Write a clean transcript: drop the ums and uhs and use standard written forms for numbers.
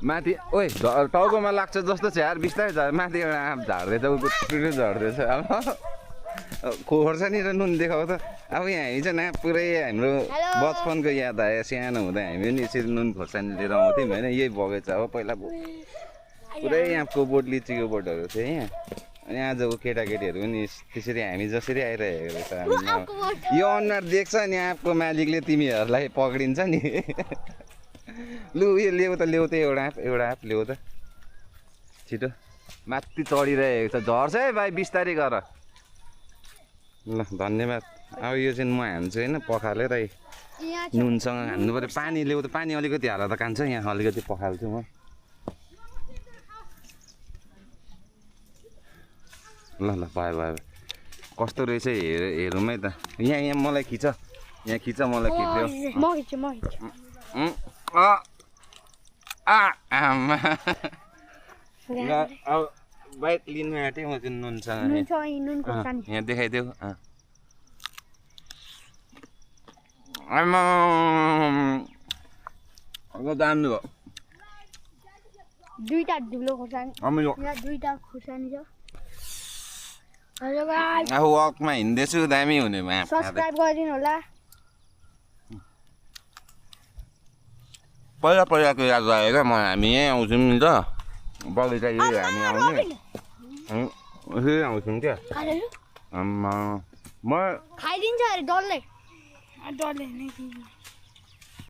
माथि ओइ टाउकोमा लाग्छ जस्तो छ यार बिस्तारै झर् माथि एउटा आँप झार्दैछ पुरै झर्दैछ अब खोर्सानी र नुन देखाउ त अब यहाँ हामी चाहिँ पुरै हाम्रो बचपनको याद आयो सानो हुँदा हामी पनि यसरी नुन खोर्सानी लिएर आउँथ्यौँ होइन यही बगैँचा हो पहिला पुरै आँपको बोट लिचीको बोटहरू थियो यहाँ अनि आजको केटाकेटीहरू पनि त्यसरी हामी जसरी आइरहेको रहेछ यो अनुहार देख्छ नि आँपको मालिकले तिमीहरूलाई पक्रिन्छ नि लु यो ल्याउ त एउटा आँप ल्याउ त छिटो माथि चढिरहेको छ झर्छ है भाइ बिस्तारै गर ल धन्यवाद अब यो चाहिँ म हान्छु होइन पखालेर नुनसँग हान्नु पऱ्यो पानी ल्याउ त पानी अलिकति हाल त कान्छ यहाँ अलिकति पखाल्छु म ल ल भयो कस्तो रहेछ हेरौँ है त यहाँ मलाई खिच मलाई खिच्यो आमा अब बाइक लिनु आँटेँ म त्यो नुनसँग यहाँ देखाइदेऊ आमा दामी भयो दुईटा धुलो खोर्सानी दुईटा खोर्सानी छ अब वकमा हिँड्दैछु दामी हुने सब्सक्राइब गरिदिनु होला पहिलाको याद आयो क्या हामी यहीँ आउँछौँ नि त बगैँचा यही हामी आउने यसरी आउँछौँ क्या आम्मा म खाइदिन्छ अरे डल्ले